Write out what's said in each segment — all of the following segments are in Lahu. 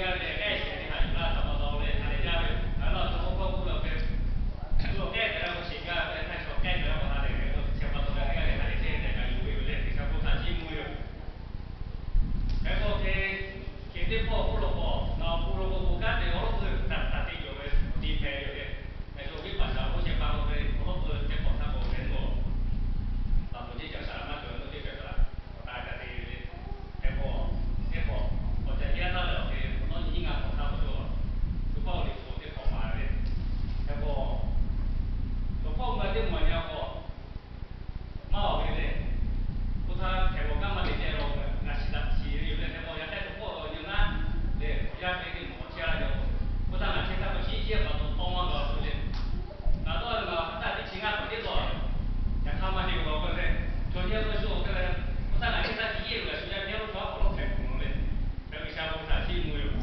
G'aˇ ve lehˬ, k'ehˉ shehˍ ve haꞈ yuˬ laˇ htaꞈ pa taw leh ha lehˬ jaˇ ve yoˬ. Ngaˬ hui laˇ awˬ to k'oˆ hkawˇ k'oˆ la ve, shu awˬ k'ehˉ tehꞈ la k'o sheˍ gaˇ ve leh hk'a shuˍ k'ehˉ tehꞈ la k'o ha lehˬ ve k'o, chi pa taw leh g'aˇ lehˬ ha lehˬ chehˇ tehꞈ kaꞈ yuˬ ve yoˬ leh, G'uiˬsha bon htaꞈ chiˇ mvuh ve yoˬ. Hk'e k'o hk'e, hk'e teˇ hpawˇ k'oˆ law k'o, ngaˬ awˬ pon law k'o bon kanˉ te awˬ hk'aw lo htaꞈ taˍ te cawˬ ve awˬ ti hpehꞈ ve yoˬ leh, hk'e te awˬ viˉ paˍ shaˍ oˇ shehˍ hpaˇ k'oˆ ve, awˬ hk'aw lo teˇ hk'awꞈ htaˇ k'awꞈ hpehꞈ mvuh a. Taˍ pawˍ teˇ caˬ shaˍ laꞈ maˇ cawˬ ve teˇ caˬ shaˍ laꞈ k'awꞈ taˍ ca te ve le. Hk'e k'o, teˇ hk'awꞈ k'awꞈ ca teˇ g'aˇ htaˇ leh awˬ hk'e awˬ nawˉ nyi nyiˇ ngaˇ hk'awꞈ htaˇ k'awꞈ cawˬ, shu hpawˇ liꞈ hpu teˇ hk'awꞈ maˍ ve le. Hk'e k'o, awˬ hpawˇ ma teˇ maˬ nyi k'awꞈ maˇ awˬ ve le. Oˇ htaˇ hk'e k'o kanˉ maˇ te ceh la, ngaˬ shiˍ daꞈ shiˍ ve yoˬ leh, hk'e k'o yaꞈ hk'aˇ awˬ hpawˇ yaw naˉ leh awˬ yanˇ hk'e teˇ maˬ awˬ chehˇ la ve yoˬ. Oˇ htaˇ ngaˬ chehˇ htaˇ k'o chi chi pa taw tawˇ maˇ g'a tuˬ le. Ngaˬ tawˇ ve ngaˬ hk'aˬ htaˇ teˇ chi ngaˇ k'awꞈ teˇ tawˇ, yaꞈ hk'aˇ maˇ te g'a k'o leh, chaw nyi k'o shu awˬ hk'e leh, oˇ htaˇ ngaˬ chehˇ htaˇ chi yeˇ ve g'a shu yaˇ nehˇ lo chaw a k'awꞈ lawˇ hpehꞈ tuˬ le. Hk'e G'uiˬsha bon htaꞈ chiˇ mvuh ve yoˬ.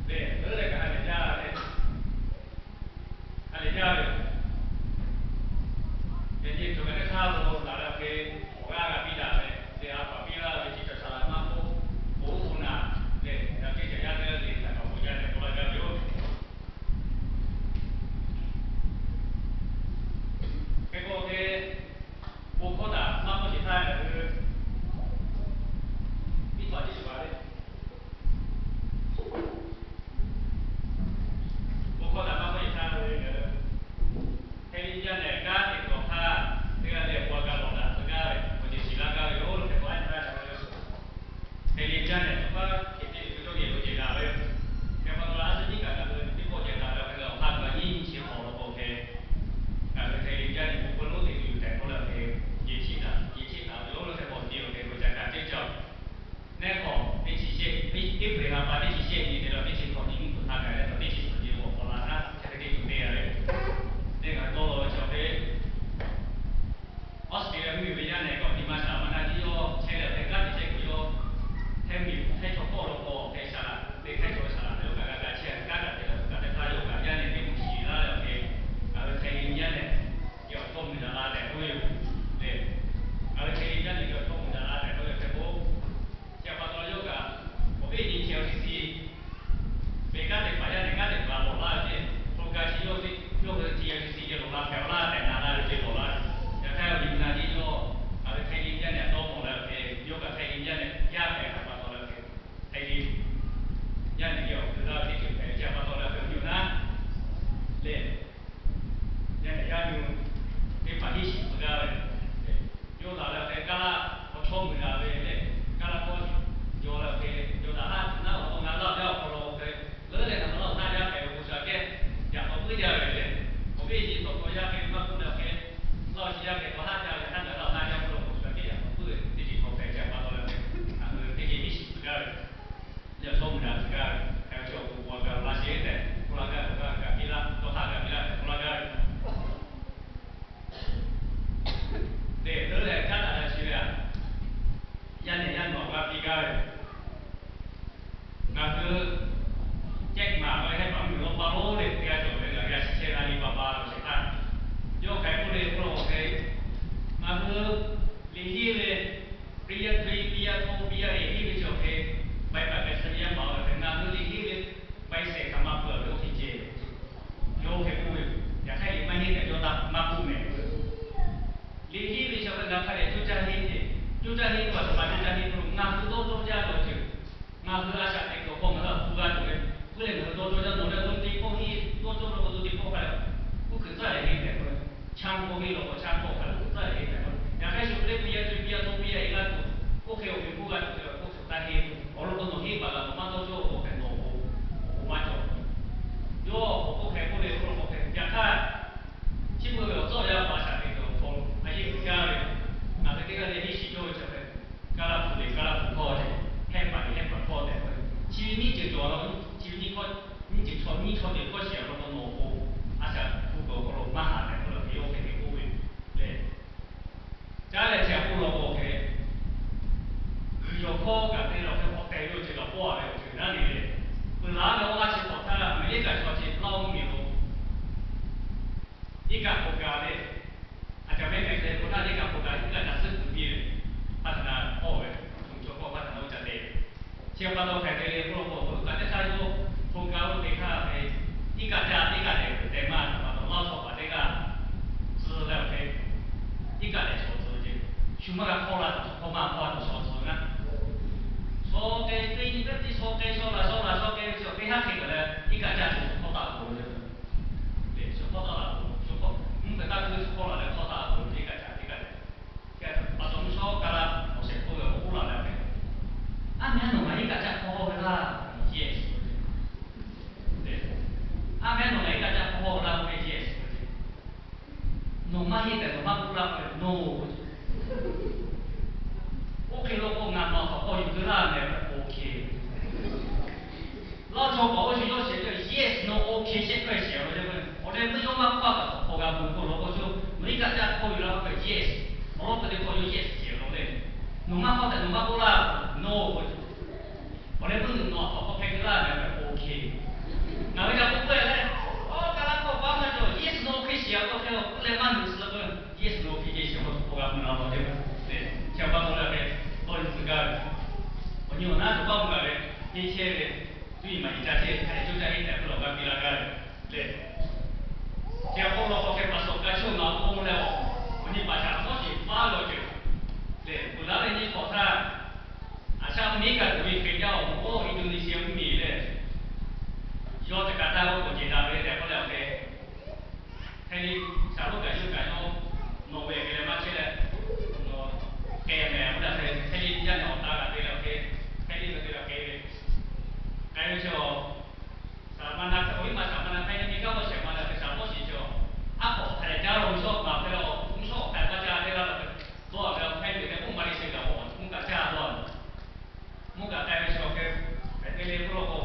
Lehˬ, leuˉ leh kaꞈ ha lehˬ jaˇ ve, ha lehˬ jaˇ ve yoˬ. Yaꞈ nyi cawˬ ve teˇ hk'aˇ lo laˬ leh hk'e, awˬ g'aˇ g'a piˇ daꞈ ve, lehˬ a paˍ piˇ laˇ ve chi caˬ shaˍ laꞈ maˇ k'oˆ, k'oˍ oˇ k'o naˍ lehˬ, yaꞈ hk'e caˬ yaˇ teˇ g'aˇ le htaꞈ kaꞈ bon jaˇ tehꞈ k'oˆ laˇ gaˇ ve yoˬ. Hk'e k'o hk'e, bon hkawˇ htaꞈ maˇ k'oˆ sheˍ htaˇ ngaˬ hui, iˉ hpaˍ tiˉ shuˍ pa le. Bon hkawˇ htaꞈ maˇ k'oˆ sheˍ htaˇ ve ngaˬ hui, Htaiˇ liˇ yaˇ nehˬ kanˉ te tuˬ awˬ hk'aˇ, teˇ g'aˇ leh bon g'a lawˬ daꞈ tcuh gaˇ ve awˬ ceuˬ shiˍ laˇ gaˇ ve yoˬ. Hk'e k'o a htaˇ ngaˬ hui Htaiˇ liˇ yaˇ nehˬ tawˇ hk'aˇ hk'e te tuˬ ve cawˇ nyi lo ceh g'a ve yoˬ. Hk'e pa taw a shu nyiˇ kaꞈ ngaˬ hui teˇ pawˆ ceh daꞈ ve awˬ hk'aˇ ngaˬ nyiˇ nyi chi k'awꞈ law k'o hk'e, ngaˬ hui Htaiˇ liˇ yaˇ nehˬ bon hkawˇ lonˉ te tuˬ yuˬ tehꞈ k'oˆ leh hk'e, yeˬ chiˇ taˍ yeˬ chiˇ taˍ ve yoˬ. Hk'e k'awꞈ te awˬ hk'e k'o ca kaꞈ teˇ cawˬ. Neˇ hk'awꞈ teˇ chi shehˆ, April ha pa teˇ chi shehˆ nyi te leh teˇ chi hk'awꞈ nyi mvuhˇ hpeuꞈ htaˇ ngaˬ leh teˇ chi hk'awꞈ nyi k'awꞈ laˬ htaˇ hk'e te tuˬ te a ve, teˇ g'aˇ tawˇ law ve chaw hk'e, Australia mvuhˇ miˬ ve yaˇ nehˬ k'awꞈ nyi ma shaˍ laꞈ ma na jiˇ yawˇ chehˇ leh hk'e kanˉ te chehˇ kuiˬ yawˇ, Htaiˇ miˬ Htaiˇ chaw hkawˇ law k'o hk'e shaˍ laꞈ te Htaiˇ chaw shaˍ laꞈ ve oˇ kaꞈ g'a g'a chehˇ kanˉ kaꞈ te la tuˬ kaꞈ teˇ htaˇ yawˇ kaꞈ yaˇ nehˬ teˇ moˍ shiˍ laˇ leh hk'e, ngaˬ hui Htaiˇ liˇ yaˇ nehˬ geh awˬ chawˇ mui daꞈ la tehꞈ k'oˆ ve yoˬ. Lehˬ, ngaˬ hui Htaiˇ liˇ yaˇ nehˬ geh awˬ chawˇ mui daꞈ la tehꞈ k'oˆ ve hk'e k'o, chi pa taw yawˇ kaꞈ awˬ viˉ nyi T L C C ve kanˉ te paˍ yaˇ nehˬ kanˉ te paˍ lawˬ laˇ ve ceˇ, hk'aw lo ka chi yawˇ ve yawˇ hui T L C C geh lawˬ la hpehꞈ laˇ tehꞈ na la ve ceˇ lawˬ laˇ ve. Yaꞈ hk'aˇ awˬ nyi na jiˇ yawˇ, ngaˬ hui Htaiˇ liˇ yaˇ nehˬ tawˇ mawˬ leh hk'e, yawˇ kaꞈ Htaiˇ liˇ yaˇ nehˬ yaˇ hpehꞈ htaꞈ pa taw leh hk'e, Htaiˇ liˇ yaˇ nehˬ geh awˬ hkui laˇ ve teˇ ceuˬ hpehꞈ ve chi pa taw leh hk'e, awˬ nyi na lehˬ, yaˇ nehˬ yaˇ nu teˇ hpaˍ hiˉ shiˍ tcuh gaˇ ve, yawˇ laˬ leh hk'e kaˇ laˇ awˬ chawˇ mui daꞈ ve lehˬ, kaˇ laˇ hkawˇ yaw leh hk'e yaw daꞈ haˉ tuˬ naˉ awˬ to ngaˬ hui laˇ awˬ yanˇ awˬ hk'aw lo hk'e, leuˉ leh ngaˬ hui laˇ awˬ naˇ yaˇ hpehꞈ ve G'uiˬsha geh yaꞈ k'aw puiˉ jaˇ ve lehˬ, awˬ viˉ nyi tawˬ taw yaˇ hk'e maˇ k'oˆ leh hk'e, laˇ awˬ chi yaˇ hk'e k'awꞈ haˉ jaˇ ve htaˇ ngaˬ hui laˇ awˬ naˇ yaˇ hk'aw lo G'uiˬsha geh yaꞈ k'aw puiˉ ve teˇ ceuˬ hk'aw hpehꞈ chi pa taw leh hk'e, ngaˬ hui teˇ geh hiˉ shiˍ tcuh gaˇ ve, yaꞈ chawˇ mui daꞈ tcuh gaˇ ve, hk'e ve chi awˬ pon bon g'a gaˬ laˇ sheˍ tehꞈ k'oˆ laˇ gaˇ ve, awˬ g'aˇ kaꞈ piˇ laˇ, tawˇ hk'aˇ kaꞈ piˇ laˇ tehꞈ k'oˆ laˇ gaˇ ve. Lehˬ, leuˉ leh caˉ daꞈ leh chi ve a, yaˇ nehˬ yaˇ nu awˬ g'aˇ piˇ gaˇ ve, ngaˬ hui cehˇ maˍ ve hehˉ paˍ mvuhˇmiˬ lawˇ paˇ lonˉ leh teˇ g'aˇ cawˬ ve ngaˬ hui a shi chehˇ g'a nyi pa pa lawˬ shehˍ hpaˇ, yawˇ hk'aˬ hk'e k'oˆ le k'oˆ la k'o hk'e, ngaˬ hui liꞈ henˇ ve ပရိယတ် three, ပရိယတ် four, ပရိယတ် eight ဟ့ၣ်ve chi awˬ hk'e, ใบบัตรไปรษณียบัตร awˬ hk'e ngaˬ hui liꞈ henˇ ve ใบเสร็จ htaꞈ maˇ peuˬ ve oˇ hk'e ceh, yawˇ hk'e k'oˆ ve, yaꞈ hk'aˇ liꞈ maˇ henˇ tehꞈ yawˇ htaꞈ maˇ k'oˆ mehˍ k'o, liꞈ henˇ ve chi awˬ hk'e ngaˬ hk'a dehꞈ coˇ caˇ henˇ ceh, coˇ caˇ henˇ k'o a htoꞈ ma coˇ caˇ henˇ k'o lo ngaˬ hui dawˇ dawˇ jaˇ ve awˬ ceuˬ, ngaˬ hui a shaꞈ teꞈ kuiˬ awˬ hk'aw ngaˬ hui a hpu g'a tuˬ ve, puiˉ leh ngaˬ hui dawˇ dawˇ jaˇ nawˬ leh dawˇ teˇ hpawˇ henˇ dawˇ cawˇ ve k'o dawˇ teˇ hpawˇ hk'a dehꞈ, oˇ hk'e tcuhˉ leh henˇ tehꞈ k'oˆ ve, chaˇ hpawˇ henˇ law k'o chaˇ hpawˇ hk'a dehꞈ tcuhˉ leh henˇ tehꞈ k'oˆ ve. Yaꞈ hk'aˇ shu hk'e le ပရိယတ် three, ပရိယတ် four, ပရိယတ် eight g'a tuˬ, oˇ hk'e awˬ ve hpawˇ g'a tuˬ ve, oˇ hk'e htaˇ henˇ, awˬ lawn k'o nawˬ henˇ paˍ g'a nawˬ maˇ dawˇ cawˇ k'o hk'e nawˬ k'o, awˬ k'o maˇ cawˬ. Yawˇ awˬ k'oˆ hk'e k'oˆ le k'oˆ la k'o hk'e, yaꞈ hk'aˇ chi beuꞈ ve awˬ tcuhˉ awˬ yanˇ pa shaꞈ teꞈ kuiˬ awˬ hk'aw lo a yeˇ uiˍ gaˇ ve, ngaˬ hui teˇ g'aˇ leh hiˉ shiˍ cawˇ ve chi hk'e, kaˇ laˇ hpu lehˬ kaˇ laˇ hpu hkawˇ leh, hehˉ paˍ lehˬ hehˉ paˍ hkawˇ tehꞈ k'oˆ ve, chi ve nyiˇ ceuˬ cawˬ la, chi ve nyiˇ hkawˇ, nyiˇ ceuˬ chaw nyiˇ chaw ceuˬ hkawˇ shiˍ awˬ lawn k'o nawˬ k'o, a shaꞈ hpu kuiˬ awˬ hk'aw lo maˇ haꞈ tehꞈ k'oˆ la ve, yawˇ hk'e te k'oˆ ve lehˬ, caˉ leh chi htaꞈ k'oˆ law k'o hk'e, G'uiˬsha hkawˇ kaꞈ te la hk'e k'awꞈ tehˬ ve awˬ ceuˬ kaꞈ pawˆ a ve awˬ ceuˬ naˉ le lehˬ, peuˬ laˬ ve awˬ g'aˇ chi hk'awꞈ htaˇ Aˍmeˍriˆkaꞈ chaw chi laˇ oˇ miˬ lo iˉ kaˆ hk'aw gaˬ leh, a caˍ mehˉ mehˍ hk'e k'o htaˇ iˉ kaˆ hk'aw gaˬ iˉ kaˆ ca suhˉ kuiˬ piˇ ve, พัฒนา hpawˇ ve, htoꞈ chaw hkawˇ พัฒนา oˇ ca te ve, chi pa taw hk'e te le k'oˆ law k'o, Hk'aˇ lo hto ga lo te hk'aˇ ve, iˉ kaˆ caˇ teˇ kaˆ tehꞈ kuˬ teh maˇ taˍ pa taw, Laˇ huˍ chaw paˍ teˇ g'aˇ tcuh leh awˬ hk'e iˉ kaˆ tehꞈ shawˍ tcuh ve ce. Shu maˇ g'a hk'awˇ la tuˬ, shu hk'awˇ maˇ hk'awˇ la tuˬ shawˍ tcuh ve naˆ. Shaw k'ai teˇ nyi teˇ ti shaw k'ai shaw laˬ shaw laˬ shaw k'ai ve chi awˬ hk'e haˉ hk'e kaꞈ leh iˉ kaˆ caˇ tuˬ shu hk'awˇ taˆ k'oˍ ve. Lehˬ, shu hk'awˇ taˆ la k'o, shu hk'awˇ mvuhˇ hpehꞈ taˇ tuˬ ve shu hk'awˇ la leh hk'awˇ taˆ k'oˍ ve iˉ kaˆ caˇ teˇ kaˆ leh, pa taw mvuhˇ shawˉ kaˇ laˇ awˬ shehˍ hk'oˆ ve awˬ k'oˆ laˬ leh hk'e, aˉ meh aˉ nawˬ ngaˬ iˉ kaˆ caˇ hk'awˇ ve laˇ. Yes. Aˉ meh aˉ nawˬ ngaˬ iˉ kaˆ caˇ hk'awˇ ve laˇ k'oˆ ve yes. Nawˬ maˇ heˆ tehꞈ nawˬ maˇ k'oˆ laˇ k'oˆ ve no. Oˇ hk'e lo k'o ngaˬ nawˬ htaꞈ k'awꞈ yuˬ keu laˇ meh ve OK. Laˇ chaw paˍ oˇ shu yawˇ shehˍ ve yes no OK shehˆ hkawˇ shehˍ ve le. Awˬ leh meuˇ yawˇ maˇ hk'aˇ kaꞈ hk'awꞈ g'a bvuhˬ k'o law k'o shu, nawˬ iˉ kaˆ caˇ hk'awˇ ve laˇ k'oˆ ve yes. Awˬ lawn k'o te k'awꞈ yawˇ yes shehˍ law le. Nawˬ maˇ hk'aˇ tehꞈ nawˬ maˇ k'oˆ laˇ, no. Awˬ leh meuˇ nawˬ htaꞈ k'awꞈ hk'aw hpeh keu laˇ meh ve OK. Ngaˬ hui ca k'oˆ k'oˆ leh, aˉ kaˇ laˇ hk'awˇ paˉ maˇ cawˬ, yes no hk'e shehˍ a k'o hk'e a k'oˆ leh maˇ nuˬ suh k'o, yes no hk'e ce shehˍ k'o hk'aw g'a bvuhˬ la law le. Chi pa taw leh hk'e tawˇ nyi tcuh gaˇ ve, awˬ nyi awˬ naˉ cawˬ paˇ mvuh gaˬ ve, teˇ chehˇ ve, tuˇ yiˍ maˍ yiˍ ca chehˇ ve, hk'a dehꞈ cawˇ caˇ heˆ tehꞈ k'oˆ lawˬ g'a piˇ la gaˇ ve le. Chi pa taw leh awˬ hk'e pa sawˍ ka chehˇ na k'oˆ leh, awˬ nyi paˍ shaˍ mawˇ shiˍ paˉ lawˬ ceuˬ lehˬ, kuˬ laˉ ve nyiˇ hk'awꞈ htaˇ, Aˍshaˆ mvuhˇ miˬ kaꞈ tuˬ ve hk'e jaˇ awˬ moˍ oˇ Indonesia mvuhˇ miˬ lehˬ, yawˇ Jakarta oˇ k'oˍ cehˬ daꞈ ve tehꞈ k'oˆ leh awˬ hk'e, hk'e le, shaˍ lonˉ kaꞈ yawˇ kaꞈ yawˇ nawˬ ve hk'e leh maˇ chehˇ leh, k'ai mehˍ k'oˆ leh hk'e, hk'e le yaˇ nehˬ awˬ ta g'a te leh awˬ hk'e, hk'e le ve te g'a k'ai ve, k'ai ve chi awˬ, shaˍ ma na htaꞈ awˬ viˉ ma shaˍ ma na hk'e le miˬ kaˇ mawˇ shehˍ ma na hk'e shaˍ mawˇ shiˍ chi awˬ, aˉ k'awꞈ hk'a dehꞈ caˇ lo mvuhˇ shawˉ maˍ hk'e le, mvuhˇ shawˉ hk'a dehꞈ maˇ caˇ te laˇ la ve, dawˇ a ve hk'e le tehꞈ k'oˆ ma le shehˍ kaꞈ awˬ mvuhˇ kaꞈ caˇ dawˇ a ve. Mvuhˇ kaꞈ k'ai ve chi awˬ hk'e, hpehꞈ te le k'oˆ law k'o,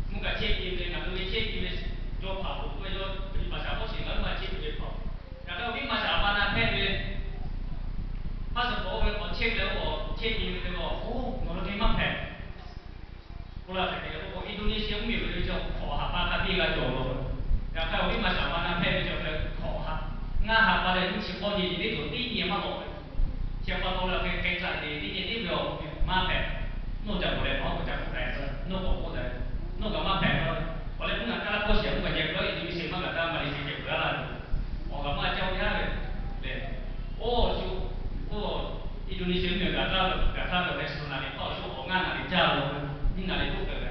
mvuhˇ kaꞈ chehˇ ti ve, ngaˬ hui ve chehˇ ti ve, yawˇ hpaˍ k'oˍ k'oˆ ve yawˇ, yaꞈ nyi paˍ shaˍ mawˇ shiˍ ngaˬ hui maˇ chehˇ ve hpaˍ. Yaꞈ hk'aˇ awˬ viˉ ma shaˍ ma na hpehˇ ve, hpaˇ suhˍ hpaw oˇ ve k'awꞈ chehˇ ve leh oˇ k'awꞈ chehˇ ti ve k'o, oˇ nawˬ hui te maˇ hpehꞈ. K'oˆ laˇ hk'e te k'o, Indonesia mvuhˇ miˬ ve ve chi hk'awꞈ haˍ pa hk'a biˇ g'a cawˬ law. Yaꞈ hk'aˇ awˬ viˉ ma shaˍ ma na hpehˇ ve chi awˬ hk'e hk'awꞈ haˍ, ngaˇ haˍ pa leh nyiˇ chi k'awˇ nyi nyi teˇ cawˬ teˇ nyi maˇ lawꞈ ve. Chi pa taw leh hk'e k'ai tcuh te teˇ nyi teˇ ve awˬ maˇ hpehꞈ. Nawˬ ca k'oˆ leh nawˬ k'oˆ ca k'oˆ k'ai, nawˬ k'awꞈ k'oˆ leh, nawˬ kaꞈ maˇ hpehꞈ. Awˬ leh mvuhˇ naꞈ kaˇ laˇ hkawˇ shehˍ mvuhˇ kaꞈ jehˬ k'o, Indonesia maˇ g'a taˇ, Malaysia jehˬ k'o laˇ la ve, awˬ g'aꞈ maˇ caˇ oˇ yaˇ ve lehˬ, oˇ shu, oˇ Indonesia mvuhˇ miˬ g'aꞈ taˇ ve, g'aꞈ taˇ ve awˬ hk'e suh naˍ riˍ hk'aˇ awˬ shu awˬ ngaˇ naˍ riˍ caˇ la ve, nyiˇ naˍ riˍ toˆ k'ai ve.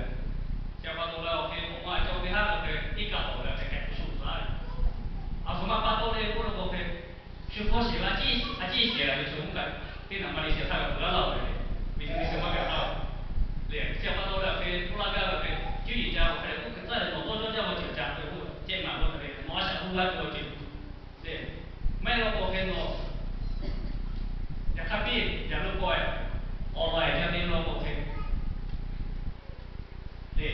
Chi pa taw leh awˬ hk'e awˬ ma caˇ oˇ ve haˉ ve hk'e iˉ kaˆ awˬ g'aꞈ hk'e hk'e k'oˆ sho taˍ ve. Aˬ htoꞈ ma pa taw le k'oˆ law k'o hk'e, shu hkawˇ shehˍ la a ciˉ shehˍ la ve chaw mvuhˇ kaꞈ teˇ naˍ Malaysia htaˇ g'a tuˬ laˇ laˇ ve le, Indonesia maˇ g'a taˇ le. Chi pa taw leh awˬ hk'e k'oˆ laˇ gaˇ ve awˬ hk'e, cuˇ yiˍ ca awˬ hk'e k'oˆ hk'e tcuhˉ leh nawˬ dawˇ cawˇ jaˇ ve ceuˬ ca hk'e k'oˆ ceh ngaˬ g'awˇ hk'e le, nawˬ a shaꞈ k'oˆ g'a tuˬ awˬ ceuˬ le. Maˇ heˆ law k'o hk'e nawˬ, yaꞈ hk'aˇ piˇ yaꞈ lo k'o, awˬ lawn e ca te law k'o hk'e le,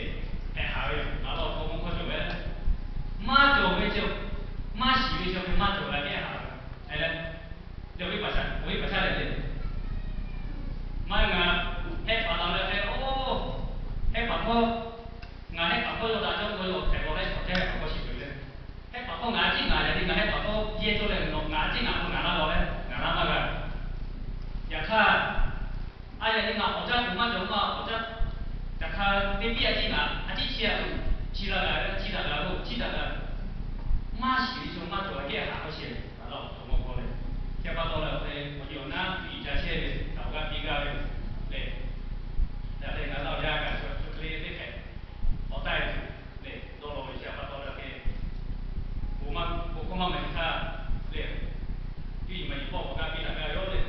hpehꞈ haˍ ve yoˬ. Ngaˬ law k'o mvuhˇ hkawˇ cawˬ ve, maˇ cawˬ ve ceh, maˇ shiˍ ve ceh hk'e maˇ cawˬ la kehˉ haˍ ve. Leh, yawˇ ve pa shaˍ, awˬ viˉ pa shaˍ lehˬ le, maˇ ngaˬ heh paˍ la leh hk'e, oˇ, heh paˍ hkawˇ, ngaˬ heh paˍ hkawˇ yawˇ daꞈ jaˇ k'o yawˇ hpehꞈ law leh shawˍ jaˇ heh paˍ hkawˇ shiˍ ve le. Heh paˍ hkawˇ ngaˬ a ciˉ ngaˬ yaꞈ nyi ngaˬ heh paˍ hkawˇ yehˇ cawˇ leh nawˬ ngaˬ a ciˉ ngaˬ hkawˇ ngaˬ laˇ law leh ngaˬ laˇ maˇ g'a. Yaꞈ hk'aˇ, a yaꞈ nyi ngaˬ awˬ caˇ tuˬ maˇ cawˬ maˇ awˬ caˇ, yaꞈ hk'aˇ teˇ piˇ a ciˉ ngaˬ a ciˉ chi a tuˬ, chi la g'a ve, chi daꞈ g'a ve, chi daꞈ g'a ve, maˇ shiˍ ve chaw maˇ cawˬ kehˉ haˍ k'oˆ shehˍ ve, ngaˬ laˇ awˬ hk'aw maˇ k'oˆ le. Chi pa taw leh awˬ hk'e awˬ nyi awˬ naˉ tuˇ yiˍ ca chehˇ ve htaꞈ awˬ g'aˇ piˇ gaˇ ve le. Yaꞈ hk'aˇ ngaˬ laˇ awˬ yaˇ kaꞈ chaw hk'e le teˇ hk'e awˬ taˆ e tuˬ le dawˇ law ve chi pa taw leh awˬ hk'e, bon maˇ bon hkawˇ maˇ maˍ nyi htaˇ le, tuˇ yiˍ maˍ yiˍ hpawˇ awˬ g'aˇ piˇ daꞈ gaˇ ve yoˬ le.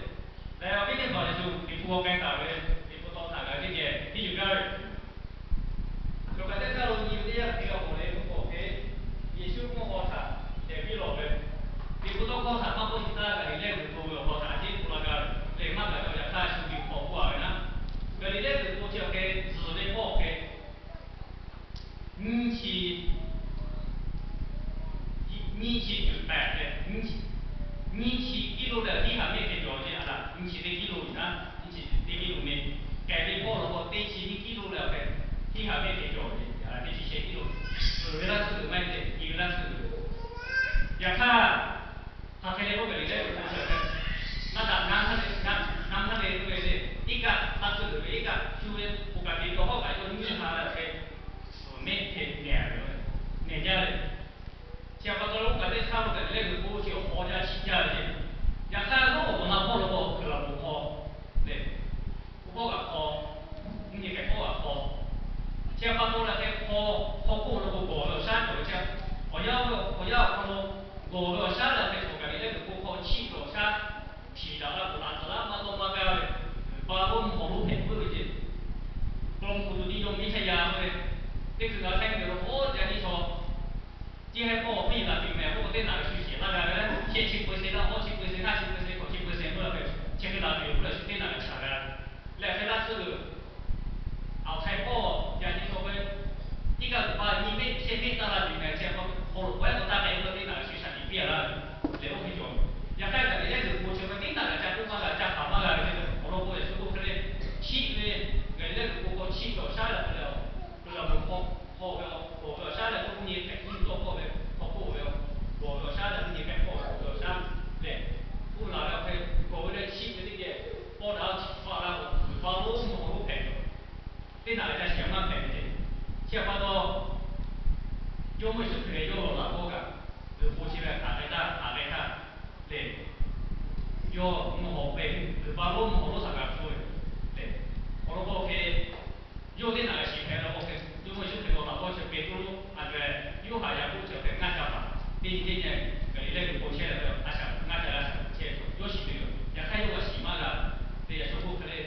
Leh awˬ viˉ teˇ hpaˍ lehˬ shu Liꞈ hpu g'aw k'ai taˍ ve, Liꞈ hpu taw htaꞈ g'a teˇ geh piˇ yuˬ gaˇ ve yoˬ. Cawˬ kaꞈ teˇ htaˇ lo nyi ve teˇ yanˇ hk'e g'a mawˬ leh, mvuhˇ k'oˆ hk'e, Yeˍsuˆ mvuhˇ haw htaꞈ dehˬ piˇ lawˬ ve, Liꞈ hpu tawˇ hkawˇ htaꞈ maˇ k'oˆ shiˍ htaˇ, Gaˍliˍlehˇ g'uiˬ to ve awˬ hk'aw htaꞈ a ciˉ k'oˆ laˇ gaˇ ve le. Maˇ gaˬ cawˬ yaꞈ hk'aˇ shu Liꞈ hpu k'oˆ a ve naˉ, Gaˍliˍlehˇ g'uiˬ to chi awˬ hk'e zuhˬ ve hpawˇ hk'e nyiˇ chi, nyiˇ chi juˬ pehˍ leh, nyiˇ chi kiˉ lo leh hiˉ haˍ mehˆ hk'e cawˬ ve a laˬ. Nyiˇ chi teˇ kiˉ lo naˉ, nyiˇ chi teˇ kiˉ lo meh, kehˬ ve hpawˇ law k'o teˇ chi nyiˇ kiˉ lo leh awˬ hk'e hiˉ haˍ mehˆ hk'e cawˬ ve a laˬ. Teˇ chi shehˆ kiˉ lo, uiˍ ve laˇ tsuhˇ uiˍ maˇ heˆ le, i ve laˇ tsuhˇ uiˍ. Yaꞈ hk'aˇ, hk'aˬ hk'e le k'oˆ ve le, leh uiˍ ve chi awˬ hk'e, naˇ daꞈ naˇ hk'aˇ le, naˇ naˇ hk'aˇ le k'oˆ ve le, iˉ kaˆ laˇ tsuhˇ uiˍ ve iˉ kaˆ shu ve, oˇ kaꞈ te cawˬ hawˉ kaꞈ yawˇ nyiˇ ha leh awˬ hk'e Chi awˬ shaˉ lehˬ k'oˆ leh, a, k'oˆ leh, hk'aw ve awˬ shaˉ lehˬ k'oˆ nyi hk'e nyi tawˇ hkawˇ ve hk'aw k'oˆ ve, awˬ ve awˬ shaˉ lehˬ k'oˆ nyi hk'e k'oˆ ve awˬ shaˉ lehˬ, k'oˆ laˬ ve awˬ hk'e, k'oˆ ve leh chi ve teˇ geh pawˇ daꞈ chi hk'aw la k'o, G'uiˬ pa lonˉ mvuhˇ haw lonˉ hpehꞈ ve, teˇ naꞈ ve ca shiˍ maˇ hpehꞈ ve ce. Chi htaꞈ pa taw, Jawˇmawˇ Yeˍsuˆ Hkriꞈ lehˬ yawˇ lawˬ laꞈ k'awˇ kaꞈ, G'uiˬ po chi ve htaꞈ k'ai taˇ htaꞈ k'ai htaˇ lehˬ, yawˇ mvuhˇ haw ve, G'uiˬ pa lonˉ mvuhˇ haw lonˉ htaꞈ g'a hpu ve lehˬ, awˬ lawn k'o hk'e, yawˇ teˇ naꞈ g'a shiˍ hpehꞈ la k'o hk'e, Jawˇmawˇ Yeˍsuˆ Hkriꞈ lawˬ laꞈ k'awˇ chi Peˍtruˆ, Anˍdrehˍ, Yoˇhanˬ, Yaˍkoˆ chi hk'e ngaˇ ca paˍ teˇ nyi teˇ nyi, Gaˍliˍlehˇ ve po chehˇ leh a shaꞈ ngaˇ ca g'a shaꞈ chehˇ, yawˇ shiˍ ve yoˬ. Yaꞈ hk'aˇ yawˇ g'a shiˍ maˇ g'a. Teˇ yanˇ sho k'oˆ hk'e le,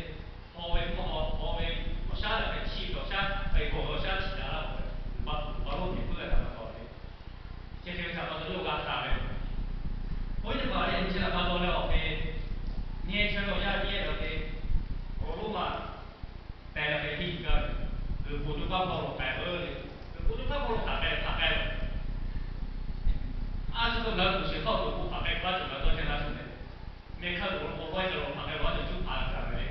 hpaw ve mvuhˇ haw, hpaw ve awˬ shaˉ lehˬ hk'e, chi awˬ shaˉ hk'e, hpaw ve awˬ shaˉ shiˍ daꞈ la k'o, G'uiˬ pa lonˉ hpehꞈ puiˉ ve htaꞈ pa taw ve, chi hk'e ve htaꞈ pa taw yawˇ g'a hkanˍ ve. Oˇ ve teˇ hpaˍ lehˬ, nyi chi htaꞈ pa taw leh awˬ hk'e, nyi chehˇ ve awˬ yaˇ teˇ g'aˇ hk'e, awˬ lonˉ maˬ pehˬ leh hk'e hiˇ yuˬ gaˇ ve, G'uiˬ po coˇ paˉ hpawˇ lo k'ai ve le. G'uiˬ po coˇ paˉ hpawˇ lo htaꞈ k'ai htaꞈ k'ai ve, a shu k'o ngaˬ hui kuˬ sheˍ hk'aw G'uiˬ po htaꞈ k'ai hk'aˇ cawˬ g'a dawˇ chehˇ laˇ shuˍ le. Mehˆ hk'aˇ G'uiˬ po k'awehˇ cawˬ lo htaꞈ k'ai ve a cawˬ cuˇ hpaˍ g'a gaˬ ve le.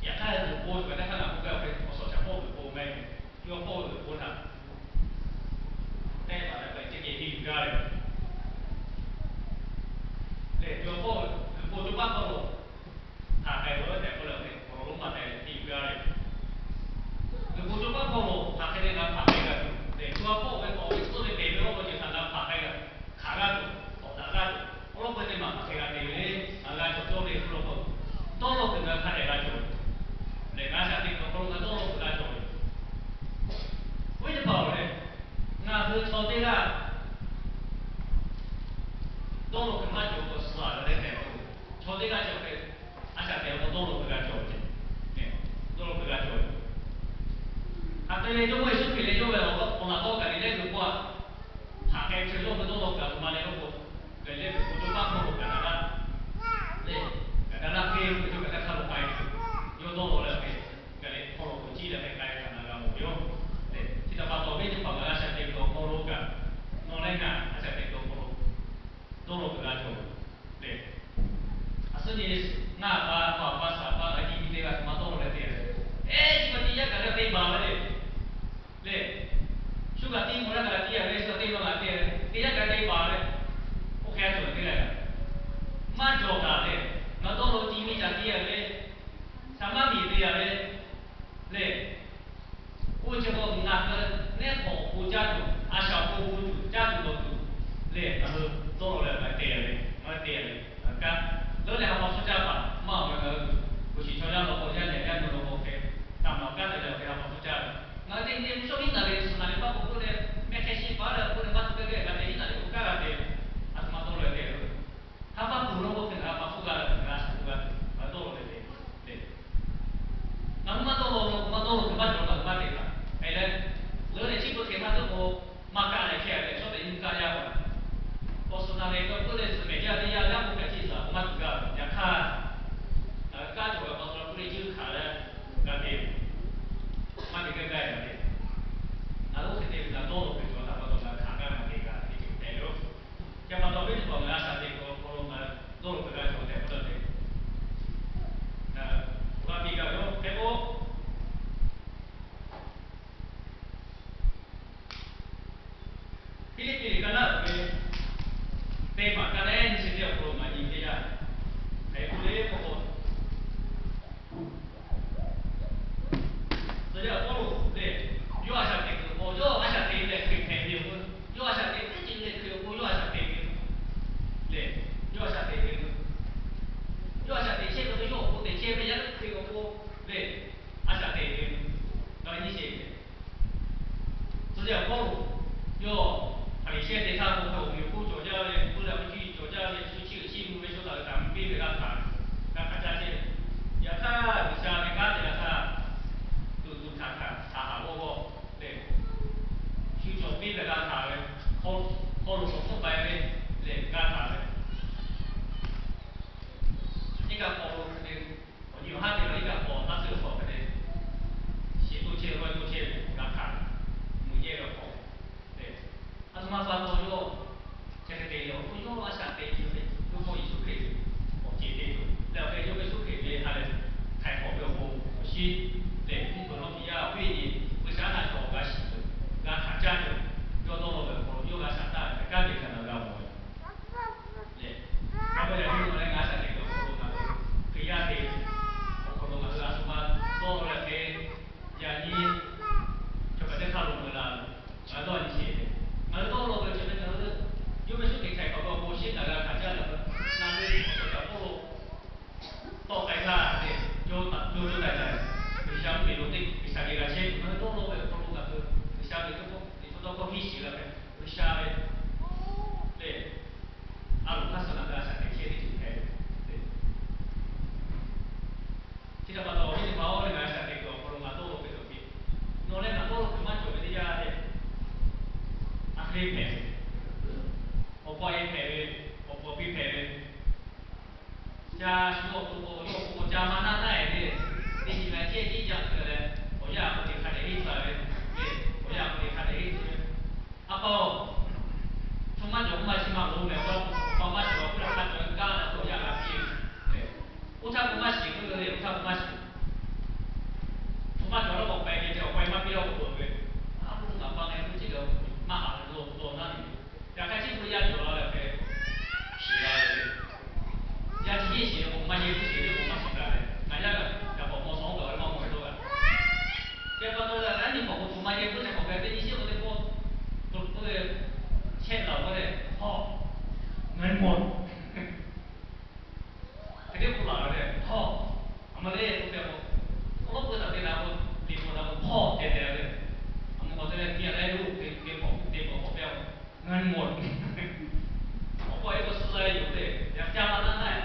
Yaꞈ hk'aˇ G'uiˬ po cawˬ kaꞈ teˇ hk'aˇ ngaˬ k'oˆ gaˇ ve awˬ suhˍ shaˍ hpawˇ G'uiˬ po meh, yawˇ hpawˇ G'uiˬ po htaꞈ teˇ hpaˍ leh k'ai ceh geh hiˇ yuˬ gaˇ ve lehˬ, yawˇ hpawˇ G'uiˬ po coˇ paˉ hpawˇ lo htaꞈ k'ai ve tehꞈ k'oˆ leh, awˬ lonˉ maˬ tehꞈ hiˇ yuˬ gaˇ ve G'uiˬ po coˇ paˉ hpawˇ lo htaꞈ hk'e te g'a hpaˍ k'ai g'a tuˬ lehˬ, coˇ paˉ hpawˇ ve k'awꞈ ve tcuhˉ ve te ve awˬ lawn ceuˬ htaꞈ g'a hpaˍ k'ai g'a, hkanˍ g'a tuˬ, k'awꞈ daꞈ g'a tuˬ, awˬ lawn k'o teˇ maˬ hk'aˬ hk'e g'a te ve le. Ngaˬ g'a cawˬ cawˇ ve awˬ lawn k'o, dawˇ law kuiˬ g'a hk'a dehꞈ g'a cawˬ ve lehˬ, ngaˬ shaꞈ teꞈ kuiˬ awˬ hk'aw lo ngaˬ dawˇ law kuiˬ g'a cawˬ ve. Oˇ ve teˇ hpaˍ-oˬ lehˬ, ngaˬ hui chaw teˇ g'aˇ dawˇ law kuiˬ maˇ cawˬ k'o, suh a leh tehꞈ k'o, chaw teˇ g'aˇ cawˬ hk'e, a shaꞈ teꞈ awˬ hk'aw dawˇ law kuiˬ g'a cawˬ ve ce. Dawˇ law kuiˬ g'a cawˬ ve. Hk'aˬ hk'e ve Jawˇmawˇ Yeˍsuˆ Hkriꞈ leh yawˇ ve awˬ laꞈ k'awˇ Gaˍliˍlehˇ ve po a, hk'aˬ hk'e ve chaw yawˇ ve dawˇ law kuiˬ a htoꞈ ma le k'oˆ k'o, Gaˍliˍlehˇ ve po coˇ paˉ hpawˇ lo Gaˍdaˍlaˆ lehˬ, Gaˍdaˍlaˆ venˇ ve chaw kaꞈ teˇ hk'aˇ lo k'ai tuˬ, yawˇ dawˇ law leh hk'e, Gaˍliˍlehˇ hpawˇ lo k'o ciˇ leh hk'e k'ai ve htaꞈ ngaˬ g'a mawˬ ve yoˬ. Lehˬ, chi htaꞈ pa taw ve teˇ hpaˍ ngaˬ g'a shaꞈ teꞈ kuiˬ awˬ hk'aw lo kaꞈ, nawˬ leh ngaˬ a shaꞈ teꞈ kuiˬ awˬ hk'aw lo dawˇ law kuiˬ g'a cawˬ lehˬ, a suhˉ nyi ngaˇ pa, hk'aw pa, saˍ pa, a ciˉ nyi teˇ g'aˇ htoꞈ ma dawˇ law leh te ve, eˉ, chi ma teˇ yanˇ kaꞈ g'a te baˬ ve le. Lehˬ, shu kaꞈ teˇ maˬ laˇ kaꞈ teˇ yanˇ ve, shu kaꞈ teˇ maˬ kaꞈ te ve, teˇ yanˇ kaꞈ te baˬ ve, oˇ hk'e a cawˬ teˇ g'aˇ kaꞈ maˇ cawˬ taˍ lehˬ, ngaˬ dawˇ law ti miˇ caꞈ te ve, shaˍ maˇ miˬ te ve lehˬ, oˇ ve chi k'o ngaˬ hui neˉ hk'awꞈ awˬ pon caˇ tuˬ, a shaꞈ awˬ pon gu tuˬ caˇ tuˬ dawˬ tuˬ lehˬ, ngaˬ hui dawˇ law leh ngaˬ te ve, ngaˬ hui te ve, ngaˬ hui kaꞈ leuˉ leh ha pa suhˉ caˇ paˍ maˇ awˬ ve ngaˬ hui, kuˬ shiˍ chaw yaˇ law k'o, yaˇ nehˬ yaˇ nu law k'o hk'e, htaꞈ maˍ kanˉ te leh awˬ hk'e ha pa suhˉ caˇ ve, ngaˬ hui teˇ nyi mvuhˇ shawˉ hiˉ taˍ ve suhˍ naˍ riˍ paˇ k'o k'oˆ leh, mehˆ hk'e shi paˍ leh k'oˆ leh maˇ tuˬ gaˇ geh g'a te hiˉ taˍ ve k'o kaˇ g'a te ve, a htoꞈ ma dawˇ law leh te ve Hk'a paˇ kuˬ law k'o hk'e, ngaˬ ha pa suhˉ g'a leh ngaˬ a shaꞈ k'oˆ g'a tuˬ, ngaˬ dawˇ law leh te ve le. Ngaˬ hui maˇ dawˇ law k'o, maˇ dawˇ law kuiˬ maˇ cawˬ, ngaˬ hui maˇ te kaꞈ hk'e leh, leuˉ leh chi beuꞈ hk'e maˇ dawˇ k'o, maˇ kaˇ leh hk'e leh shawˉ pehꞈ nyiˇ kaˇ yaˇ k'o, awˬ suhˍ naˍ riˍ k'o k'oˆ leh suhˍ mehˍ jaˇ teˇ yanˇ, yaˇ k'oˆ hpehꞈ chi zuhꞈ k'o maˇ tuˬ g'a ve. Yaꞈ hk'aˇ, ngaˬ hui kaˇ cawˬ ve pa taw k'oˆ leh ceuˇ hkanˍ leh g'a te ve, maˇ te gaˇ gaˇ ve g'a te ve. Ngaˬ hui oˇ hk'e te ve, ngaˬ dawˇ law kuiˬ cawˬ htaꞈ pa taw ngaˬ hkanˍ gaˇ ve, ngaˬ te g'a ve teˇ ceuˬ hpehꞈ ve yoˬ. Chi pa taw ve teˇ hpaˍ ngaˬ a shaꞈ teꞈ kuiˬ awˬ hk'aw lo ngaˬ hui dawˇ law kuiˬ g'a cawˬ tehꞈ k'oˆ leh te, ngaˬ hui g'a piˇ gaˇ ve yoˬ. Hk'e k'o, Hpiˇliˇpiˆ liꞈ ka naˉ uiˍ ve teˇ maˬ ka naˉ nyi chi teˇ awˬ hk'aw lo ngaˬ nyi teˇ yanˇ, hk'e k'oˆ le k'oˆ k'o, tcuh yaˇ Pawˇluꞈ lehˬ, yawˇ a shaꞈ teꞈ kuiˬ awˬ pon, yawˇ a shaꞈ teꞈ leh Hkriꞈ hpehꞈ ve yoˬ k'o, yawˇ a shaꞈ teꞈ teˇ ceuˬ leh Hkriꞈ awˬ pon yawˇ a shaꞈ teꞈ ve lehˬ, yawˇ a shaꞈ teꞈ ve, yawˇ a shaꞈ teꞈ chehˇ ve k'o, yawˇ awˬ pon teꞈ chehˇ ve yaˇ Hkriꞈ awˬ pon lehˬ, a shaꞈ teꞈ ve, ngaˬ nyi sheˍ ve. Tcuh yaˇ Pawˇluꞈ yawˇ Hpaˍriˍsehˇ te htaˇ k'o, hk'a awˬ miˬ awˬ hponˇ cawˬ jaˇ ve, hk'e k'oˆ leh awˬ hk'aw cuˇ yiˍ cawˬ jaˇ ve, shu chiˇ uiˍ chiˇ mvuh ve chaw htaꞈ g'aꞈ piˇ ve g'a hkanˍ, g'a hkanˍ caˇ chehˇ ve. Yaꞈ hk'aˇ, G'uiˬsha ve kanˉ te g'a htaˇ, tuꞈ tuꞈ hkanˍ hkanˍ, haꞈ haꞈ g'awˇ g'awˇ lehˬ, shu cawˬ piˇ ve g'a hkanˍ ve, hk'aw lo k'awꞈ hpfuhˆ k'ai ve lehˬ g'a hkanˍ ve, iˉ kaˆ hk'aw lo hk'e te, awˬ nyi awˬ haˉ te ve iˉ kaˆ hk'aw taˇ suh hk'aw hk'e te, shiˍ toˇ chehˇ ve, g'awˇ toˇ chehˇ ve g'a hkanˍ, mui yehˇ ve awˬ hk'aw Chi lehˬ, mvuhˇ hpeuꞈ lawˇ piˍ yaˇ awˬ viˉ nyi, G'uiˬsha htaꞈ cawˬ g'a shiˍ tuˬ, g'a hkanˍ caˇ tuˬ, yawˇ dawˇ law ve awˬ hk'aw lo yawˇ g'a shaˍ taˇ ve hk'a gaˇ ve htaꞈ na g'a mawˬ ve lehˬ. Yaꞈ hk'aˇ, yaꞈ nyi leh ngaˬ shaˍ teꞈ ve awˬ hk'aw lo ngaˬ hui Hkriꞈ yaˇ te awˬ hk'aw lo ngaˬ hui a shu ma dawˇ law leh hk'e, yaꞈ nyi chaw hk'a teˇ hk'aˇ lo mui la, ngaˬ hui dawˇ nyi sheˍ ve, ngaˬ hui dawˇ law ve chi hk'e ngaˬ hui yawˇ ve shuˉ hk'e htaiˍ hk'awꞈ ve awˬ bon shinˉ ngaˬ g'a hkanˍ caˇ leh, ngaˬ hui awˬ suhˍ kaꞈ k'oˆ lo tawˆ k'ai htaˇ, cawˇ taˍ cawˇ cawˇ taiˍ taiˍ, G'uiˬsha mvuhˇmiˬ lo teˇ G'uiˬsha geh g'a chehˇ tuˬ ngaˬ hui dawˇ law ve awˬ hk'aw lo ngaˬ hui G'uiˬsha ve teˇ pawˆ teˇ pawˆ tawˇ hkawˇ hiˉ shiˍ la ve, G'uiˬsha ve lehˬ, a loˍ hk'aˇ suh ngaˬ hui a shaꞈ teꞈ chehˇ teˇ ceuˬ hpehꞈ ve. Chi htaꞈ pa taw, awˬ viˉ teˇ hpaˍ-oˬ, ngaˬ hui a shaꞈ teꞈ kuiˬ awˬ hk'aw lo ngaˬ dawˇ law ve awˬ ceuˬ, nawˬ leh ngaˬ dawˇ law kuiˬ maˇ cawˬ ve teˇ yanˇ lehˬ, a hk'e hpehꞈ ve, awˬ pa e hpehꞈ ve, awˬ pa piˇ hpehꞈ ve, ca shu awˬ to k'o, yawˇ awˬ to k'o ca ma naˆ naˆ-e ve, teˇ nyi ma cehˇ tiˉ jaˇ ve leh, awˬ yanˇ k'o teꞈ hk'a dehꞈ henˇ tcuh ve, awˬ yanˇ k'o teꞈ hk'a dehꞈ henˇ tcuh ve, A pa-oˬ, hto maˇ cawˬ k'oˆ maˇ chi maˇ loˍ mehˍ, awˬ pa maˇ cawˬ k'oˆ htaˇ, hk'a cawˬ ve kaˇ leh k'oˆ yaˇ g'a piˇ ve. Oˇ htaˇ k'o maˇ shiˍ k'oˆ ve, oˇ htaˇ k'o maˇ shiˍ. Hto maˇ cawˬ la k'o k'ai ve ceh, awˬ pa maˇ piˇ la k'o peuˬ ve. A, oˇ naˍ pa leh k'oˆ chi leh maˇ haꞈ ve lo dawˇ naˉ ve. Yaꞈ hk'aˇ chi k'oˆ yaˇ cawˬ la leh hk'e shiˍ la ve. Yaˇ chi yeˇ shiˍ ve k'o maˇ yeˇ, yeˇ shiˍ ve k'o maˇ shiˍ la ve. Ngaˬ yaˇ g'a yaꞈ k'awꞈ maw sawˉ gaˬ ve maˇ mawˬ ve dawˇ g'a. Chi pa taw leh, a nyi hk'awꞈ k'o tuˬ maˇ yeˇ k'oˆ chi hk'awꞈ ve teˇ nyi shiˉ k'o teˇ pawˆ, to k'oˆ ve chehˇ laˬ k'oˆ leh, hawˇ, ngaˬ hui mawˬ. Hk'e te k'oˆ laˬ ve lehˬ, hawˇ, a ma le k'oˆ ve k'o, awˬ lawn k'oˆ taˍ ve la k'o, liꞈ bvuhꞈ la k'o hawˇ tehꞈ tehꞈ ve. A ma k'awꞈ te leh nyi a leh lo te k'awꞈ te k'awꞈ k'awꞈ ve k'o, ngaˬ hui mawˬ. Awˬ pa e k'o suh la yoˬ le, yaꞈ ca la naˉ naˉ.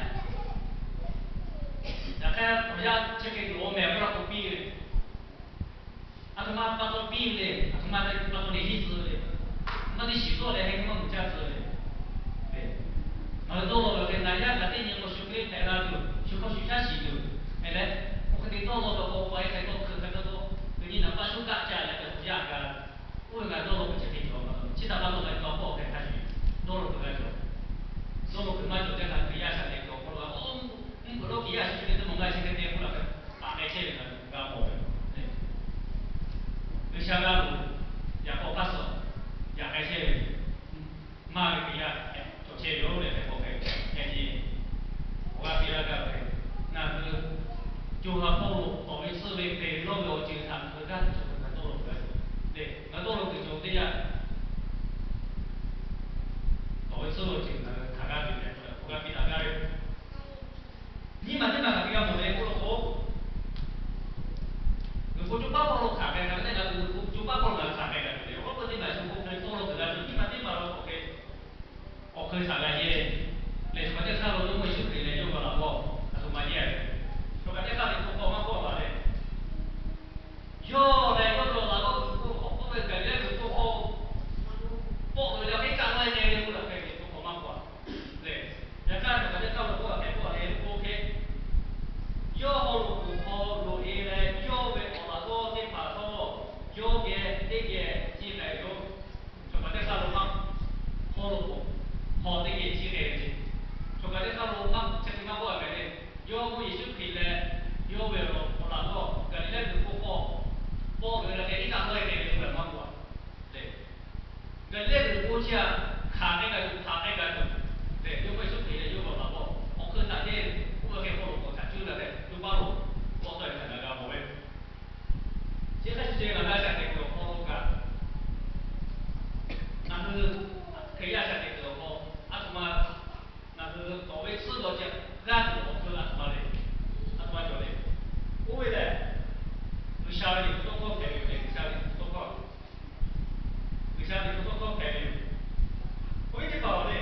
Yaꞈ hk'aˇ awˬ yanˇ chi hk'e loˍ mehˍ k'oˆ la k'o piˇ ve. Aˬ htoꞈ ma pa taw piˇ ve le, aˬ htoꞈ ma pa taw le henˇ tcuh ve le, maˇ te shiˍ tawˆ leh henˇ maˇ mawˬ caˇ tcuh ve le. Ngaˬ hui dawˇ law ve hk'e, ngaˬ yaˇ kaꞈ teˇ nyi k'o shu hk'e hpehꞈ la tuˬ, shu hk'aw shu shaˉ shiˍ tuˬ, hk'e leh, oˇ hk'e te dawˇ law ve k'o, pa e hk'e tawˇ hkui hk'e tawˇ tawˇ, ve nyi naˍ paˇ shuˉ kaˆ ca leh hk'e k'o yaˇ kaꞈ, oˇ ve ngaˬ dawˇ law ve chi hk'e cawˬ pa taw, chi htaꞈ pa taw ngaˬ hui pa hk'e hk'a shuˍ dawˇ law kuiˬ g'a cawˬ. Dawˇ law kuiˬ maˇ cawˬ teˇ htaꞈ Hkriꞈ yaˇ shaꞈ teꞈ kuiˬ awˬ hk'aw lo, mvuhˇ hpeuꞈ lawˇ kiˬ yaˇ shu chi hk'e te mawˬ ngaˬ chi hk'e te k'oˆ la ve, taꞈ k'ai chehˇ ve ngaˬ hui g'a mawˬ ve. G'uiˬsha g'a loˍ, yaꞈ k'aw hk'aˇ suh yaꞈ k'ai chehˇ ve, maˇ ve Hkriꞈ yaˇ cawˬ chehˇ ve yoˬ leh hk'e k'awꞈ hpehꞈ hpehꞈ nyi, awˬ g'aˇ piˇ laˇ gaˇ ve, ngaˬ hui co ha hpawˇ lo tawˍ ve tsuhˇ ve hk'e lawˇ ve awˬ ceuˬ htaꞈ ngaˬ hui g'aˇ tuˬ cawˬ ve ngaˬ dawˇ law kuiˬ g'a cawˬ. Lehˬ, ngaˬ dawˇ law kuiˬ cawˬ teˇ yanˇ, tawˍ ve tsuhˇ ve awˬ ceuˬ ngaˬ hui htaꞈ g'aˇ tuˬ cawˬ leh awˬ g'aˇ piˇ laˇ gaˇ ve yoˬ. Nyiˇ maˬ teˇ maˬ hk'aˬ hk'e g'a mawˬ le k'oˆ law k'o, g'uiˬ po co paˉ hpawˇ lo hk'aˬ hk'e g'a ve teˇ g'aˇ, g'uiˬ po co paˉ hpawˇ lo ngaˬ hui hk'aˬ hk'e g'a tuˬ le. Awˬ lawn k'o teˇ maˬ shu k'o hk'e tawˇ law kuiˬ g'a tuˬ, nyiˇ maˬ teˇ maˬ lo k'awꞈ hk'e awˬ hk'e htaꞈ g'a yehˇ leh, chaw hk'aˬ teˇ hk'aˇ lo Jawˇmawˇ Yeˍsuˆ Hkriꞈ leh yawˇ ve laꞈ g'awˇ a htoꞈ ma yehˇ ve, chaw hk'aˬ teˇ hk'aˇ ve k'oˆ k'awꞈ maˇ k'awꞈ la leh, yawˇ leh yawˇ ve laꞈ g'awˇ g'uiˬ po hk'aw k'oˆ ve Gaˍliˍlehˇ g'uiˬ po hk'aw pawˆ loꞈ e leh hk'e kaˆ laiˉ k'ai ve k'oˆ la hk'e ve k'oˆ k'awꞈ maˇ k'awꞈ la leh, yaꞈ hk'aˇ chaw hk'aˬ teˇ hk'aˇ lo k'oˆ la hk'e k'oˆ la leh k'oˆ hk'e, yawˇ haw loꞈ k'oˍ hk'aw loꞈ e leh yawˇ ve awˬ laꞈ g'awˇ teˇ hpaˍ htawˇ yawˇ geh teˇ geh ciˇ k'ai ve yoˬ. Chaw hk'aˬ teˇ hk'aˇ lo maˇ haw loꞈ k'oˍ hk'aw teˇ geh ciˇ k'ai ve ce. Chaw hk'aˬ teˇ hk'aˇ lo maˇ chi hk'e maˇ k'oˆ a hk'e le, Jawˇmawˇ Yeˍsuˆ Hkriꞈ leh yawˇ ve awˬ laꞈ g'awˇ Gaˍliˍlehˇ g'uiˬ po hk'aw pawˆ loꞈ e leh hk'e iˉ kaˆ laiˉ k'ai ve k'oˆ la maˇ k'oˆ a le. Gaˍliˍlehˇ g'uiˬ po chi htaꞈ hkanˍ k'ai g'a tuˬ, hkanˍ k'ai g'a tuˬ tehꞈ, Jawˇmawˇ Yeˍsuˆ Hkriꞈ leh yawˇ ve awˬ laꞈ g'awˇ awˬ hk'eun htaꞈ teˇ k'oˆ ve hk'e haw loꞈ k'oˍ htaꞈ cuˇ la tehꞈ co paˉ lo k'awꞈ tawˆ e htaꞈ ngaˬ g'a mawˬ ve. Chi hk'e shuˍ ceh ngaˬ hui a shaꞈ teꞈ kuiˬ awˬ hk'aw lo kaꞈ, ngaˬ hui Hkriꞈ yaˇ shaꞈ teꞈ kuiˬ awˬ hk'aw, a htoꞈ ma ngaˬ hui tawˍ ve tsuhˇ ve awˬ ceuˬ g'aˇ tuˬ awˬ hk'eun a htoꞈ ma le, a htoꞈ ma cawˬ le. Oˇ ve lehˬ, G'uiˬsha ve liꞈ hpu tawˇ hkawˇ hpehꞈ ve yoˬ le, G'uiˬsha ve liꞈ hpu tawˇ hkawˇ, G'uiˬsha ve liꞈ hpu tawˇ hkawˇ hpehꞈ ve yoˬ. Awˬ viˉ teˇ hpaˍ-oˬ le,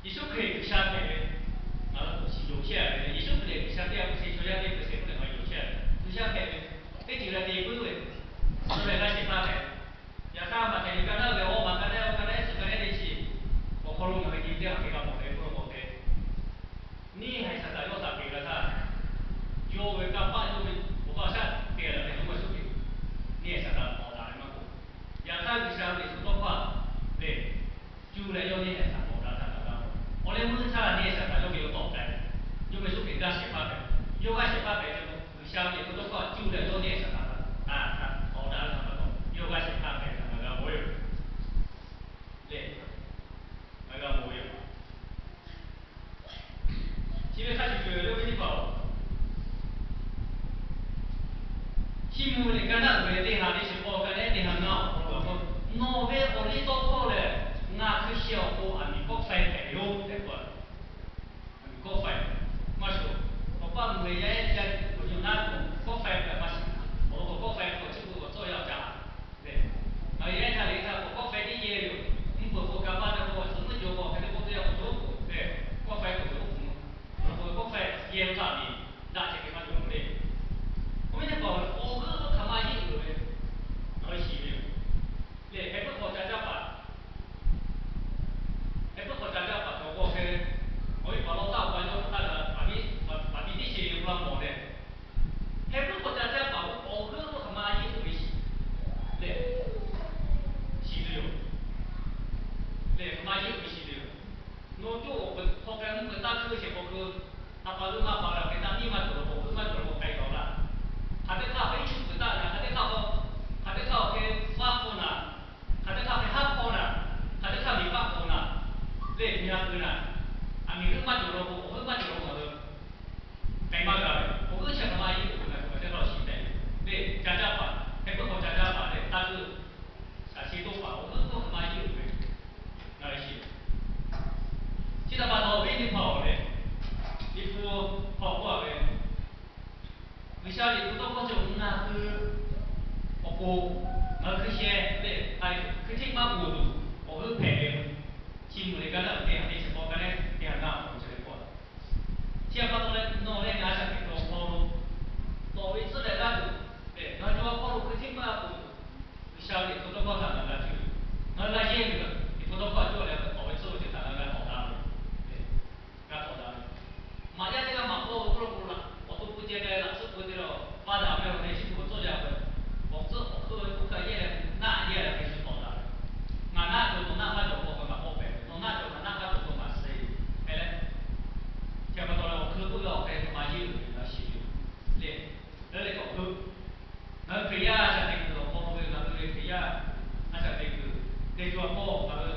Yeˍsuˆ Hkriꞈ G'uiˬsha hpehꞈ ve, ngaˬ hui shiˍ yonˍ chehˇ a ve le. Yeˍsuˆ Hkriꞈ G'uiˬsha teˇ g'aˇ hpu shi chaw yaˇ teˇ hpu shi k'oˆ leh ngaˬ hui yonˍ chehˇ a ve. G'uiˬsha hpehꞈ ve teˇ ceuˬ g'a te puiˉ ve, a ve g'a sheˍ hpaˇ hpehꞈ. Yaꞈ hk'aˇ maꞈ hkehˍ ve ka naˉ ve awˬ maˬ ka naˉ awˬ ka naˉ suhˍ ka naˉ teˇ chi awˬ hk'aw lo ngaˬ hui nyi teˇ hk'aˬ hk'e g'a mawˬ ve k'oˆ lo k'awꞈ te. Neˇ haiˬ Saˍtanˍ yawˇ htaꞈ peꞈ g'a htaˇ, yawˇ ve kanˇ paˆ yawˇ ve Yawˇ g'aˇ shehˍ hpaˇ hpehꞈ ve, G'uiˬsha ve liꞈ hpu tawˇ hkawˇ cuˇ leh yawˇ neˇ htaꞈ hk'aˬ htaꞈ k'awꞈ daꞈ ve htaꞈ pa taw, yawˇ g'aˇ shehˍ hpaˇ hpehꞈ ve htaꞈ ngaˬ g'a mawˬ ve yoˬ. Lehˬ, ngaˬ g'a mawˬ ve yoˬ. Chi ve hk'a shuˍ shuˍ ve teˇ hpaˍ-oˬ, Chiˇ mvuh leh ka naˆ uiˍ ve teˇ ha teˇ chi k'awˇ ka leh teˇ ha ngaˇ awˬ hk'aw lo, nawˬ ve awˬ liˇ tawˇ hkawˇ lehˬ, ngaˬ hkui sheh awˬ pon aˬ miˍ kawˆ faiˇ hpehꞈ ve yoˬ tehꞈ k'oˆ. Aˬ miˍ kawˆ faiˇ maˇ shuˍ, k'awꞈ paˆ mvuh ve yaˇ ehˉ yaˇ awˬ nyi awˬ naˉ k'o kawˆ faiˇ hpehꞈ maˇ shiˍ. Awˬ lawn k'o kawˆ faiˇ hk'aw chi k'oˆ k'awꞈ cawˇ yaˇ awˬ caˇ ve, ngaˬ hui yaˇ ehˉ htaˇ lehˬ htaˇ k'awꞈ kawˆ faiˇ teˇ yehˇ ve yoˬ. Mvuhˇ peuˬ k'o kanˇ paˆ teˇ k'o, tcuhˉ muiˉ jaw k'o hk'e teˇ k'oˆ teˇ yanˇ k'o, yawˇ k'oˆ ve kawˆ faiˇ k'oˆ ve oˇ hk'aw lo, kawˆ faiˇ yehˇ ve htaˇ miˬ daꞈ ceh ve maˇ cawˬ le. K'o ve teˇ hpaˍ awˬ g'euˆ k'oˆ hk'aˬ ma yeˇ uiˍ ve, ngaˬ hui shiˍ ve yoˬ. Lehˬ, heh puiˉ hk'awꞈ ca caˇ paˍ, heh puiˉ hk'awꞈ ca caˇ paˍ cawˬ k'o hk'e, awˬ viˉ paˍ lawˇ taˇ awˬ pa yawˇ htaˇ kaꞈ paˍ miˇ, paˍ miˇ teˇ sheˍ ve k'o la mawˬ leh, heh puiˉ hk'awꞈ ca caˇ paˍ k'o awˬ g'euˆ k'oˆ hk'aˬ ma yeˇ uiˍ ve shiˍ lehˬ, shiˍ tuˬ yoˬ. Lehˬ, hk'aˬ ma yeˇ uiˍ ve shiˍ tuˬ yoˬ. Nawˬ coˇ awˬ peuˬ hk'aw k'ai mvuhˇ peuˬ taˇ hkuiˇ shehˍ k'aw keu, a pa g'euˆ maˇ pa la hk'e taˇ miˇ maˇ cawˬ la k'o, g'euˆ maˇ cawˬ la k'o k'ai taw laˇ. Hk'aˬ teˇ hk'aˇ hk'e cuˇ peuˬ taˇ g'a, hk'aˬ teˇ hk'aˇ k'o, hk'aˬ teˇ hk'aˇ awˬ hk'e faˉ hk'awˇ naˍ, hk'aˬ teˇ hk'aˇ hk'e haˉ hk'awˇ naˍ, hk'aˬ teˇ hk'aˇ miˬ paˆ k'awꞈ naˍ, lehˬ miˬ a keu naˍ, aˬ miˍ g'euˆ maˇ cawˬ la k'o, awˬ g'euˆ maˇ cawˬ la k'o, ngaˬ hui k'ai maˇ g'a ve. Awˬ g'euˆ chi hk'aˬ ma yeˇ uiˍ ve ngaˬ hui teˇ hk'aˇ shiˍ tehꞈ ve, lehˬ ca caˇ paˍ, heh puiˉ hk'awꞈ ca caˇ paˍ lehˬ, taˇ g'euˆ, shaˍ chi toˆ paˍ awˬ g'euˆ k'oˆ hk'aˬ ma yeˇ uiˍ ve, ngaˬ hui shiˍ Chi htaꞈ pa taw awˬ viˉ teˇ hpaˍ-oˬ lehˬ, liꞈ hpu hk'aw k'oˆ a ve, G'uiˬsha liꞈ hpu tawˇ hkawˇ cawˬ ngaˬ hui awˬ pon, ngaˬ hui hkui sheh leh k'ai hkui hteˇ maˇ poˬ tuˬ awˬ g'euˆ hpehꞈ ve, Chiˇ mvuh leh ka naˆ uiˍ teˇ ha teˇ chi k'awˇ ka leh teˇ ha ngaˇ awˬ hk'aw lo chi hk'e k'oˆ a. Chi htaꞈ pa taw leh nawˬ leh ngaˬ a shaꞈ teꞈ kuiˬ awˬ hk'aw lo tawˍ ve tcuhˉ leh g'aˇ tuˬ lehˬ, ngaˬ hui awˬ hk'aw lo hkui hteˇ maˇ poˬ tuˬ, G'uiˬsha ve liꞈ hpu tawˇ hkawˇ htaꞈ ngaˬ g'a cuˇ ve, ngaˬ hui g'a yehˇ ve liꞈ hpu tawˇ hkawˇ htaꞈ cuˇ leh tawˍ ve tcuhˉ ve ceh htaꞈ ngaˬ hui g'a tawˍ daꞈ ve, g'a tawˍ daꞈ ve. Maꞈ yaˇ teˇ g'aˇ maꞈ k'awˇ ve k'oˆ lo k'o, awˬ to pu ceh k'ai laꞈ tsuhˇ peuˬ te leh, paˇ daꞈ ve awˬ hk'e chi hk'oˆ k'awꞈ cawˇ jaˇ ve, awˬ tcuhˉ awˬ hk'eun ve k'oˆ kaꞈ yehˇ leh, naˆ yehˇ leh hk'e shu tawˍ daꞈ ve. Ngaˬ naˆ cawˬ nawˬ naˆ maˇ cawˬ k'o, ngaˬ k'awꞈ hpehꞈ ve, nawˬ naˆ cawˬ ngaˬ naˆ maˇ cawˬ k'o, ngaˬ suh ve, hk'e leh, chi pa taw leh awˬ hk'eun k'oˆ ve awˬ hk'e hk'aˬ ma yeˇ uiˍ ve ngaˬ shiˍ ve lehˬ, leuˉ leh k'awꞈ heuˆ. Ngaˬ hui Hkriꞈ yaˇ a shaꞈ teꞈ kuiˬ awˬ hk'aw lo ve ngaˬ hui ve Hkriꞈ yaˇ a shaꞈ teꞈ kuiˬ te co a pawˇ ngaˬ hui